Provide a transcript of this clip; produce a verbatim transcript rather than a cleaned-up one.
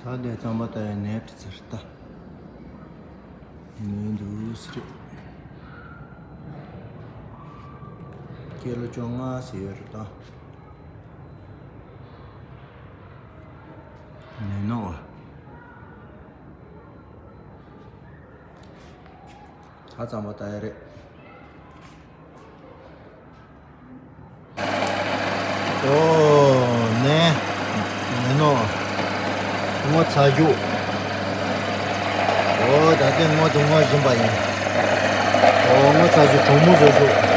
ད་དེ་རྩམ་པ་ད་ཡ་ནས་བྲི་ཚར་ད། ནས་འདུག་སེ་རེད། སྐྱེས་ལོ་བཅོ་ལྔ་ཟེར་ཡོད་རེད་ད། ནས་ནོ་བ། ད་རྩམ་པ་ད་ཡ་རེད། ཨོ། ནས། ནས་ནོ། སྔོ་ཚ་རྒྱུ། ཨོ། ད་ལྟའི་སྔོ་དེ་སྔོ་བཞིན་པ་ཡིན། ཨོ། སྔོ་ཚ་རྒྱུ་གྲོག་མོ་བཟོ་རྒྱུ།